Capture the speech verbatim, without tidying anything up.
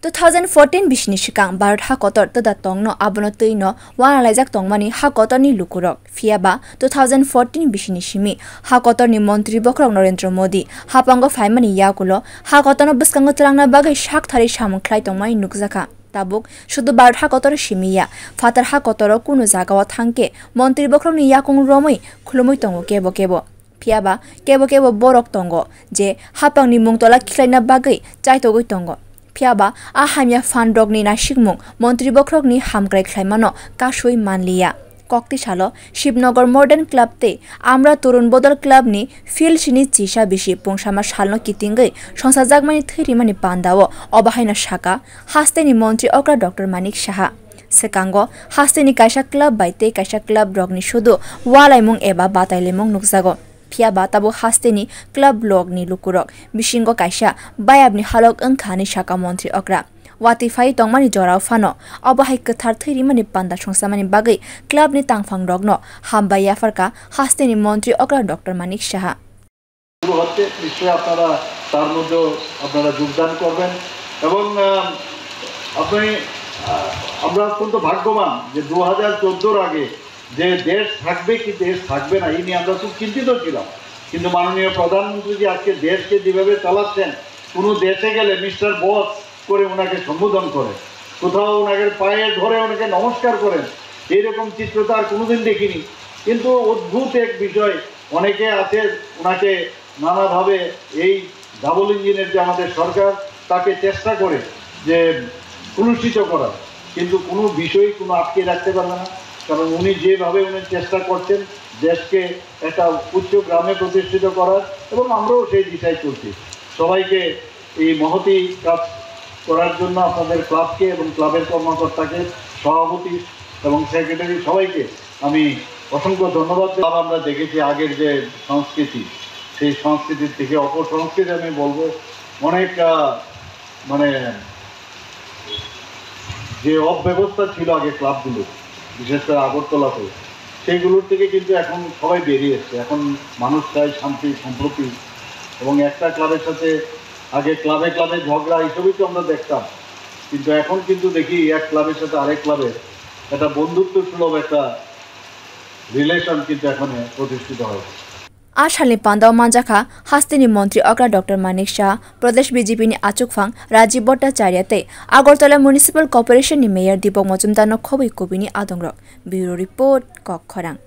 Two thousand fourteen bisini swkang Bharat ha kotor twda tongno abono twino wanalaijak tongmani ha kotorni lukurok. Phiyaba two thousand fourteen bisini simi ha kotorni montri bokhorok Narendra Modi hapango phaimani yagulo ha kotorno bwskango twlangna bagwi sak thari samung khlai tongmani nukjakha. Tabuk sudu Bharat ha kotoro simi ya, phatar ha kotoro kunu jagao thangkhe montri bokhorokni yakung romwi khulumwi tongo kebo kebo. Phiyaba kebo kebo borok tongo je hapangni mung tola khiklaina bagwi chaitogwi tongo. Phiyaba a hamya phan rokni nasikmung montri bokhorokni hamkrai khlaimano kasui manliya. Kokti salo Shibnagar Modern Club tei Amra Torun Bodol Club ni field sini chisa bisi pungsama salno kitingwi songsajakmani thwirimani pandao obo haino saka hasteni montri okra Doctor Manik Saha. Swkango hasteni kaisa club bai tei kaisa club rokni sudu walaimung eba batailaimung nukjago. Phiyaba tabuk hasteni club logni lukurok bisingo kaisa bayapni halok wngkha hinwi saka montri okra. Watwi phai tongmani jorao phano obo hai kwthar thwirimani panda songsamani bagwi clubni tangphangrokno hambai yapharkha hasteni montri okra Doctor Manik Saha. শুরু হচ্ছে, নিশ্চয়ই আপনারা তার মধ্যেও আপনারা যোগদান করবেন। এবং আহ, আপনি আহ, আমরা অত্যন্ত ভাগ্যবান যে দু হাজার চোদ্দোর আগে যে দেশ থাকবে কি দেশ থাকবে না, এই নিয়ে আমরা খুব চিন্তিত ছিলাম। কিন্তু মাননীয় প্রধানমন্ত্রী যে আজকে দেশকে যেভাবে চালাচ্ছেন, কোনো দেশে গেলে মিস্টার বস করে ওনাকে সম্বোধন করে, কোথাও ওনাকে পায়ে ধরে ওনাকে নমস্কার করেন, এইরকম চিত্র তো আর কোনোদিন দেখিনি। কিন্তু অদ্ভুত এক বিষয়, অনেকে আছে ওনাকে নানাভাবে এই ডাবল ইঞ্জিনের যে আমাদের সরকার, তাকে চেষ্টা করে যে কলুষিত করার, কিন্তু কোনো বিষয় কোনো আটকে রাখতে পারবে না। কারণ উনি যেভাবে উনি চেষ্টা করছেন দেশকে একটা উচ্চ গ্রামে প্রতিষ্ঠিত করার, এবং আমরাও সেই দিশায় চলছি। সবাইকে এই মহতী কাজ করার জন্য আপনাদের ক্লাবকে এবং ক্লাবের কর্মকর্তাকে, সভাপতি এবং সেক্রেটারি সবাইকে আমি অসংখ্য ধন্যবাদ জানাই। আমরা দেখেছি আগের যে সংস্কৃতি, সেই সংস্কৃতির থেকে অপসংস্কৃতি আমি বলবো, অনেক আহ, মানে যে অব্যবস্থা ছিল আগে ক্লাবগুলো, বিশেষ করে আগরতলাতে, সেইগুলোর থেকে কিন্তু এখন সবাই বেরিয়ে এসছে। এখন মানুষ চায় শান্তি, সম্প্রীতি, এবং একটা ক্লাবের সাথে আগে ক্লাবে ক্লাবে ঝগড়া, এইসবই তো আমরা দেখতাম, কিন্তু এখন কিন্তু দেখি এক ক্লাবের সাথে আরেক ক্লাবের একটা বন্ধুত্ব সুলভ একটা রিলেশন কিন্তু এখানে প্রতিষ্ঠিত হয়েছে। A salni pandao manjakha hasteni montri okra Doctor Manik Saha, Pradesh B J P ni achukphang Rajiv Bhattacharya tei Agartala Municipal Corporation ni Mayor Deepak Majumdar no khobwi kubini adongrok. Bureau Report, Kok Khorang.